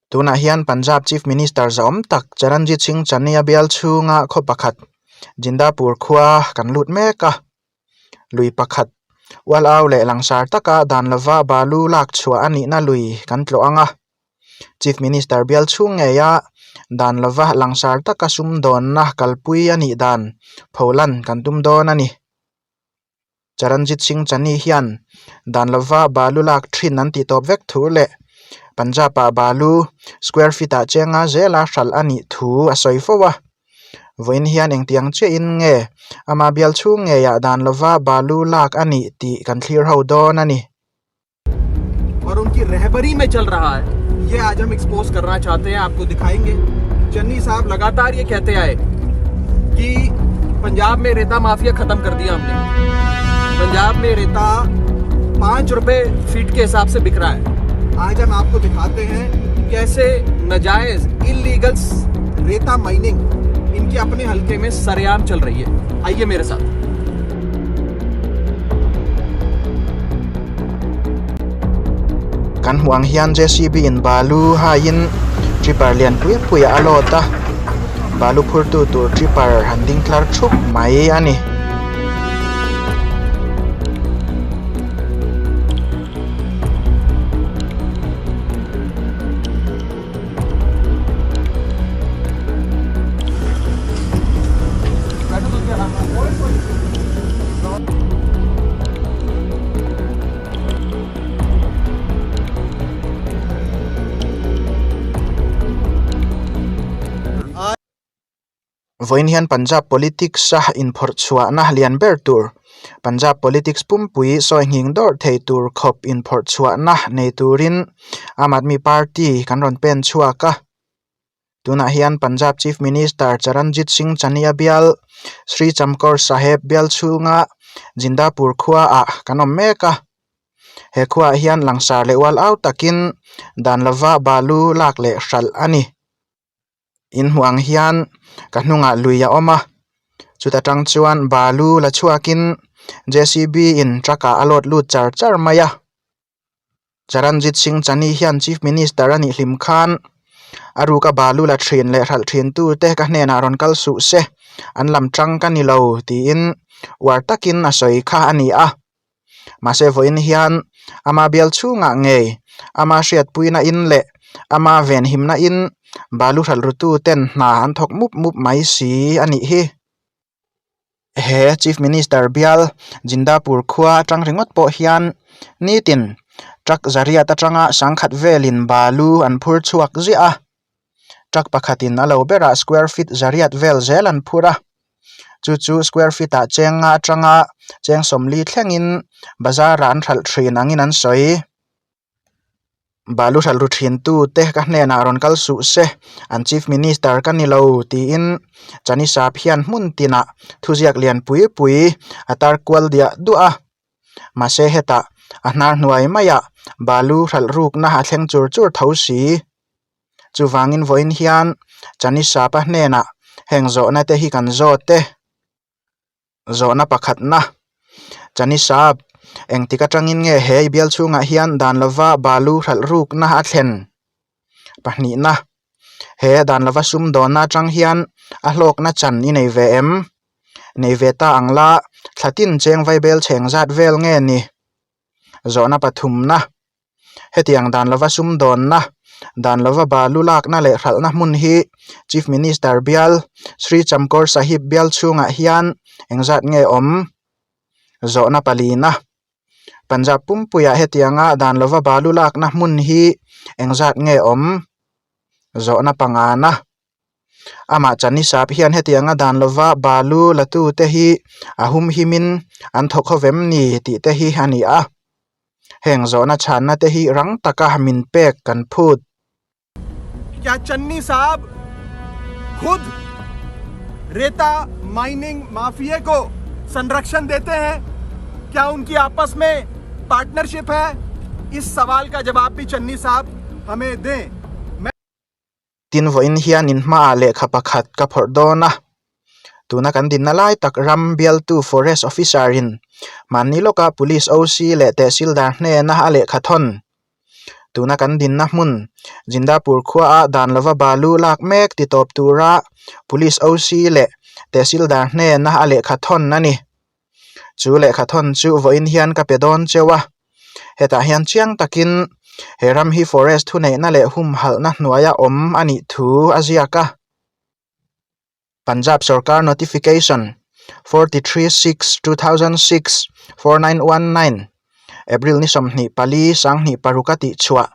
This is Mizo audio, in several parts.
Tunah hian Punjab Chief Minister zahawm tak Charanjit Singh Channi-a bial chhunga khaw pakhat Jindapur khua kan lut mek a, lui pakhat ual au leh langsar taka dan lova balu lak chhuah a nihna lui kan tlawh ang a, Chief Minister bial chhung ngeia dan lova langsar taka sumdawnna kalpui a nih dan pholan kan tum dawn a ni. Charanjit Singh Channi hian dan lova balu lak thin an tih tawp vek thu leh Punjab ah balu square feet ah chenga zela hralh a nih thu a sawi fo a. Vawiin hian engtiang chiahin nge ama bial chhung ngeiah dan lova balu lak a nih tih kan thlir ho dawn a ni. और उनकी रहबरी में चल रहा है ये आज हम एक्सपोज करना चाहते हैं आपको दिखाएंगे चन्नी साहब लगातार ये कहते आए कि पंजाब में रेता माफिया खत्म कर दिया हमने पंजाब में रेता पाँच रुपए फीट के हिसाब से बिक रहा है आज हम आपको दिखाते हैं कैसे नाजायज इलीगल रेता माइनिंग इनके अपने हलके में सरेआम चल रही है आइए मेरे साथ Kan hmuh ang hian JCB in balu haiin tripper lian pui pui a load a balu phur tu tur tripper han ding tlar thup mai a ni. Vawiin hian Punjab politics a inphawrh chhuahna lian ber tur Punjab politics pumpui sawi nghing dawrh thei tur khawp inphawrh chhuahna nei turin Aam Aadmi Party kan rawn pen chhuak a. Tunah hian Punjab Chief Minister Charanjit Singh Channi-a bial Sri Chamkaur Sahib bial chhunga Jindapur khuaah kan awm mek a. He khuaah hian langsar leh ual au takin dan lova balu lak leh hralh a ni. In hmuh ang hian ka hnungah lui a awm a chuta tang chuan balu la chhuakin J C B in truck ah a load lut char char mai a Charanjit Singh Channi hian chief minister a nih hlim khan a ruka balu la thin leh hralh thin tu te ka hnenah rawn kal suh se an lam tang ka ni lo tiin uar takin a sawi kha a ni a mahse vawiin hian ama bial chhungah ngei ama hriatpuina in leh ama venhimna in balu hralh ru tu ten hna an thawk mup mup mai si a nih hi. He chief minister bial Jindapur khua atang ringawt pawh hian nitin truck zariat atanga sangkhat velin balu an phur chhuak ziah a truck pakhatin a lo berah square feet zariat vel zel an phur a chu chu square feet ah cheng nga atanga cheng sawmli thlengin bazar ah an hralh thin angin an sawi. Balu hralh ru thin tu te ka hnenah rawn kal suh se an chief minister ka ni lo tiin Chanisap hian hmun tinah thuziak lian pui pui a tar kual diah duah a mahse hetah a hnar hnuai maiah balu hralh rukna a thleng chur chur tho si. Chuvangin vawiin hian Chanisapa hnenah heng zawhna te hi kan zawt e. Zawhna pakhatna, Chanisap, engtik atangin nge he i bial chhungah hian dan lova balu hralh rukna a thlen? Pahnihna, He dan lova sumdawnna atang hian a hlawkna chan i nei ve em? Nei ve ta ang la, thlatin cheng vaibel chheng zat vel nge ni? Zawhna pathumna, Hetiang dan lova sumdawnna, dan lova balu lakna leh hralhna hmun hi Chief Minister bial Sri Chamkaur Sahib bial chhungah hian engzat nge awm? Zawhna palina, Punjab pumpuiah hetianga dan lova balu lakna hmun hi engzat nge awm? Zawhna pangana, Amah Chanisap hian hetianga dan lova balu latute hi a humhimin an thawk ho vem ni tih te hi a ni a. Heng zawhna chhanna te hi rang taka min pek kan phut. Kya Channi Sahab khud reta mining mafia ko संरक्षण देते हैं क्या उनकी आपस में partnership है इस सवाल का जवाब भी चन्नी साहब हमें दें Tin vawiin hian in hmaah lehkha pakhat ka phawrh dawn a, tuna kan dinna lai tak ram bialtu forest officer in mahni lawka police OC leh tehsildar hnena a lehkha thawn. Tuna kan dinna hmun Jindapur khuaah dan lova balu lak mek ti tawp tura Police OC leh Tehsildar hnena a lehkha thawn a ni. Chu lehkha thawn chu vawiin hian ka pe dawn cheu a, hetah hian chiang takin he ram hi forest thuneihna leh humhalhna hnuaia awm a nih thu a ziak a. Punjab sorkar notification 43 6 2006 4919 April ni 24 26 a tihchhuah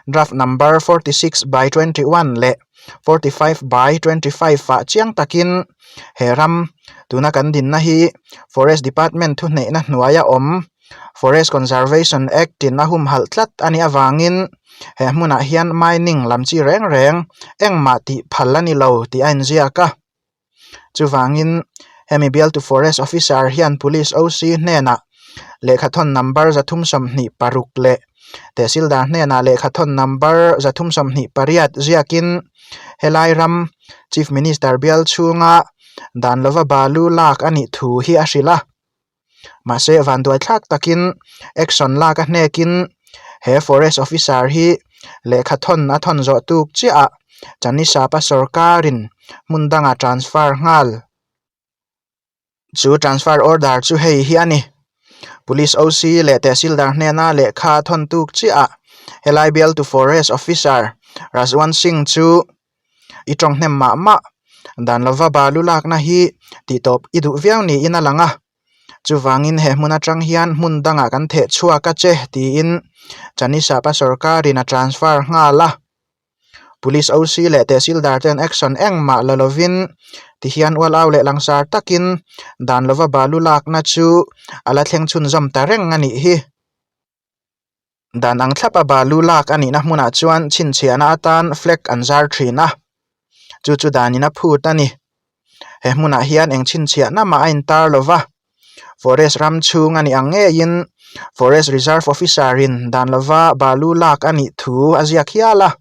draft number 46 by 21 leh 45 by 25 ah chiang takin he ram tuna kan dinna hi Forest Department thuhneihna hnuaia awm Forest Conservation Act in a humhalh tlat a nih avangin he hmunah hian mining lam chi reng reng engmah tih phal a ni lo tih a inziak a. Chuvangin hemi bialtu Forest Officer hian Police OC hnenah lehkhathawn number 326 leh Tehsildar hnenah lehkhathawn number 328 ziakin helai ram Chief Minister bial chhunga dan lova balu lak a nih thu hi a hrilh a. Mahse vanduai thlak takin action lak a hnekin he forest officer hi lehkha thawn a thawn zawh tuk chiah ah Chanisapa sorkarin hmun danga transfer nghal. Chu transfer order chu hei hi a ni. Police OC leh Tehsildar hnena lehkha a thawn tuk chiah ah helai bialtu forest officer Rajwant Singh chu I tawng hnem mah mah. Dan lova balu lakna hi tihtawp i duh viau niin a lang a. Chuvangin he hmun atang hian hmun dangah kan theh chhuak a che tiin Chanisapa sorkarin a transfer nghal a. Police OC leh Tehsildar ten action engmah la lovin tihian ual au leh langsar takin dan lova balu lakna chu a la thleng chhunzawm ta reng a nih hi. Dan ang thlapa balu lak a nihna hmunah chuan chhinchhiahna atan flag an zar thin a, chu chu danin a phut a ni. He hmunah hian eng chhinchhiahna mah a intar lo va, forest ram chhung a nih ang ngeiin forest reserve officer in dan lova balu lak a nih thu a ziak hial a.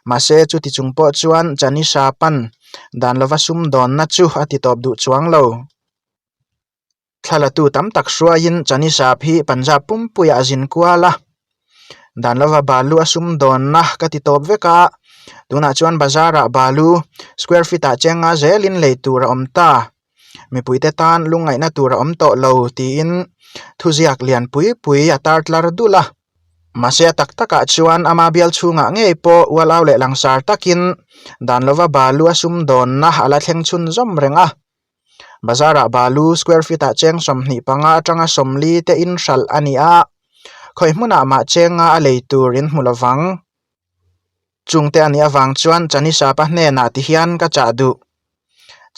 Mahse chuti chung pawh chuan Chanisha pan dan lova sumdawnna chu a ti tawp duh chuang lo. Thlalatu tam tak hruaiin Chanisap hi Punjab pumpuiah a zin kual a, dan lova balu a sumdawnna ka ti tawp vek a, tunah chuan bazar-ah balu square feet-ah chenga zelin lei tur a awm ta, mipuite tan lungngaihna tur a awm tawh lo tiin thuziak lian pui pui a tar tlar dul a. Mahse a tak takah chuan ama bial chhungah ngei pawh ual au leh langsar takin dan lova balu a sumdawnna a la thleng chhunzawm reng a. Bazar-ah balu square feet-ah cheng 25 atanga 40 te in hralh a ni a, khawi hmunah mah chenga a lei tur in hmu lovang. Chungte a nih avang chuan Chanisapa hnenah ti hian ka chah duh.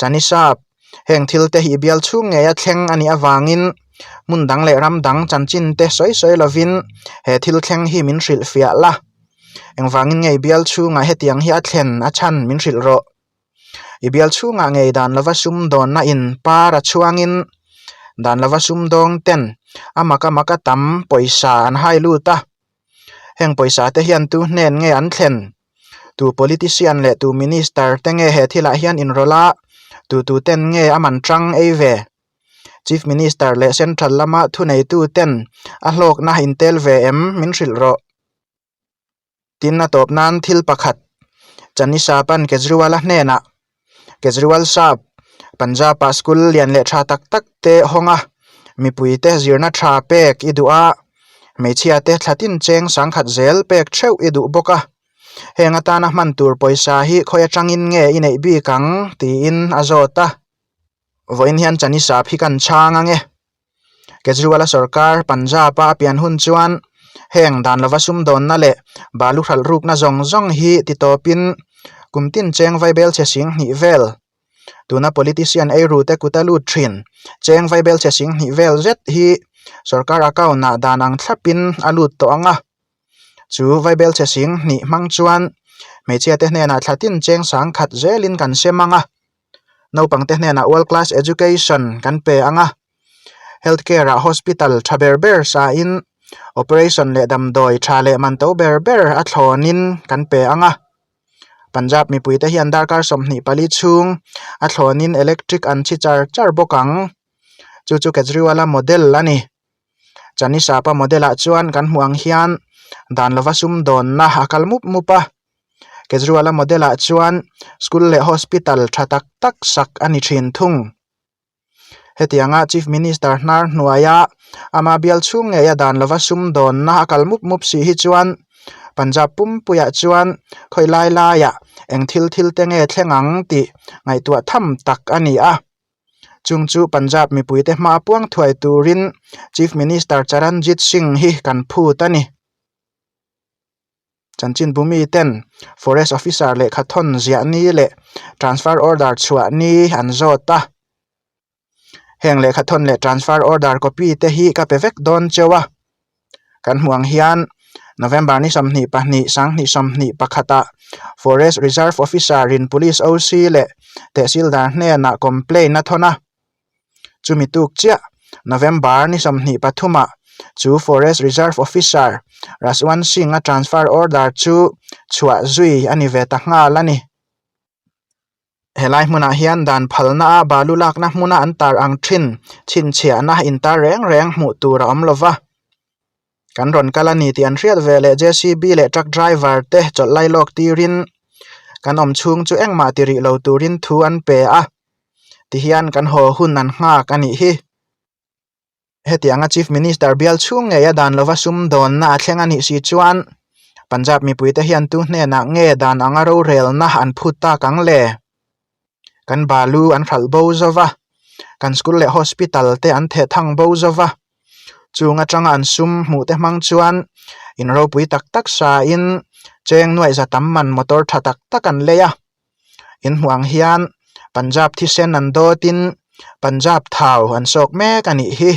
Chanisap, heng thil te hi bial chhung ngeia thleng a nih avangin hmun dang leh ram dang chanchin te sawi sawi lovin he thil thleng hi min hrilh fiah la. Engvangin ngei bial chhungah hetiang hi a thlen a chhan min hrilh rawh. I bial chhungah ngei dan lova sumdawnna in par a chhuangin dan lova sumdawng ten a maka maka tam pawisa an hai lut a. Heng pawisa te hian tu hnen nge an thlen? Tu politician leh tu minister te nge he thilah hian inrawlh a, tu tu ten nge a man tang ei ve? Chief Minister leh Central lama thuneitu ten a hlawkna intel ve em min hrilh rawh. Tin a tawp nan thil pakhat Chanisa pan Kejriwal-a hnenah Kejriwal Sap Punjab-ah school lian leh tha tak tak te hawng a, mipuite zirna tha pek i duh a, hmeichhia te thlatin cheng sangkhat zel pek theuh i duh bawk a, heng atana hman tur pawisa hi khawi atangin nge i neih bik ang tiin a zawt a. Vawiin hian Chanisa phi kan chhang ange. Kejriwal-a sorkar Punjab-a a pian hun chuan heng dan lova sumdawnna leh balu hralh rukna zawng zawng hi ti tawpin kum tin cheng vaibel chhe sing hnih vel tuna politician eiru te kut a lut thin cheng vaibel chhe sing hnih vel zet hi sorkar account-ah dan ang thlapin a lut tawh ang a. Chu vaibel chhe sing hnih hmang chuan hmeichhia te hnenah thla tin cheng sangkhat zelin kan sem ang a. Naupangte hnenah world class education kan pe ang a, health care ah hospital tha ber ber sain operation leh damdawi tha leh man to ber ber a thlawnin kan pe ang a. Punjab mipuite hian darkar 24 chhung a thlawnin electric an chhi char char bawk ang. Chu chu Kejriwal-a model a ni. Chanisapa model ah chuan kan hmuh ang hian Dan lova sumdawnna a kal mup mup a. Kejriwal-a model ah chuan school leh hospital tha tak tak sak a ni thin thung. Hetianga Chief Minister hnar hnuaia ama bial chhung ngeia dan lova sumdawnna a kal mup mup si hi chuan Punjab pumpuiah chuan khawi lai laiah eng thil thil te nge thleng ang tih ngaihtuah tham tak a ni a. Chung chu Punjab mipuite hma puang thuai turin Chief Minister Charanjit Singh hi kan phut a ni. Chanchinbu miten Forest Officer lehkha thawn ziah ni leh Transfer Order chhuah ni an zawt a. Heng lehkha thawn leh Transfer Order copy te hi ka pe vek dawn cheu a. Kan hmuh ang hian November ni 22 sanghnih 21 ah Forest Reserve Officer in Police OC leh Tehsildar hnenah complaint a thawn a. Chumi tuk chiah November ni 23 ah chu Forest Reserve Officer Rajwant Singh-a transfer order chu chhuah zui a ni ve ta nghal a ni. Helai hmunah hian dan phalna a balu lakna hmuna an tar ang thin chhinchhiahna intar reng reng hmuh tur a awm lo va. Kan rawn kal a ni tih an hriat ve leh JCB leh truck driver te chawlh lai lawk tirin kan awm chhung chu engmah ti rih lo turin thu an pe a tihian kan haw hun an nghak a nih hi. Hetianga Chief Minister bial chhung ngeia dan lova sumdawnna a thleng a nih si chuan Punjab mipuite hian tu hnenah nge dan anga rorelna an phut tak ang le? Kan balu an hralh bo zo va, kan school leh hospital te an theh thang bo zo va, chung atanga an sum hmuh te hmang chuan in ropui tak tak sain cheng nuaih za tam man motor tha tak tak an lei a. In hmuh ang hian Punjab thisen an dawtin Punjab thau an sawk mek a nih hi.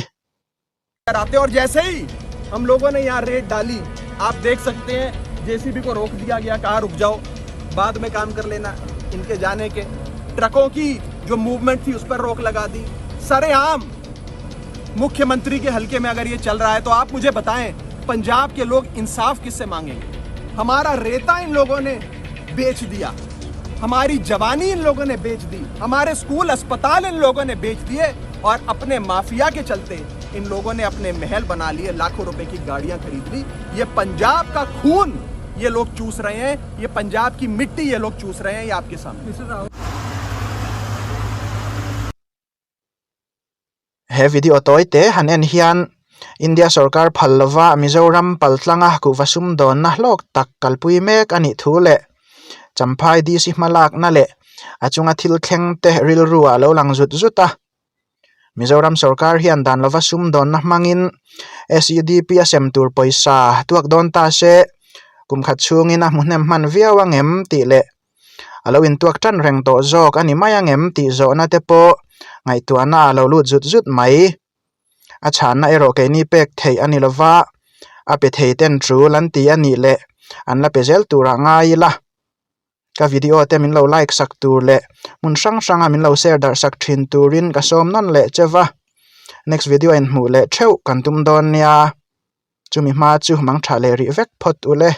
आते और जैसे ही हम लोगों ने यहाँ रेड डाली आप देख सकते हैं जेसीबी को रोक दिया गया कहा रुक जाओ बाद में काम कर लेना इनके जाने के ट्रकों की जो मूवमेंट थी उस पर रोक लगा दी सरेआम मुख्यमंत्री के हलके में अगर ये चल रहा है तो आप मुझे बताएं पंजाब के लोग इंसाफ किससे मांगेंगे हमारा रेता इन लोगों ने बेच दिया हमारी जवानी इन लोगों ने बेच दी हमारे स्कूल अस्पताल इन लोगों ने बेच दिए और अपने माफिया के चलते इन लोगों ने अपने महल बना लिए लाखों रुपए की गाड़ियां खरीद ली ये पंजाब का खून ये लोग चूस रहे हैं ये पंजाब की मिट्टी ये लोग चूस रहे हैं ये आपके सामने He video tawi te han en hian India sorkar phal lova Mizoram paltlanga kuhva sumdawnna hlawk tak kalpui mek a nih thu leh Champhai DC hmalakna leh a chunga thil thleng te rilru ah a lo lang zut zut a. Mizoram sorkar hian dan lova sumdawnna hmangin SEDP a sem tur pawisa tuak dawn ta se kum khat chhungin a hmu hnem hman viau ang em tih leh a lo intuak tan reng tawh zawk a ni mai ang em tih zawhna te pawh ngaihtuahna a lo lut zut zut mai. A chhanna erawh keini pek theih a ni lova, a pe thei ten tul an ti a nih leh an la pe zel turah ngai ila. Ka video te min lo like sak tur leh hmun hrang hranga min lo share darh sak thin turin ka sawm nawn leh che va. Next video inhmuh leh theuh kan tum dawn nia. Chumi hma chu mang tha leh rih vek phawt ule.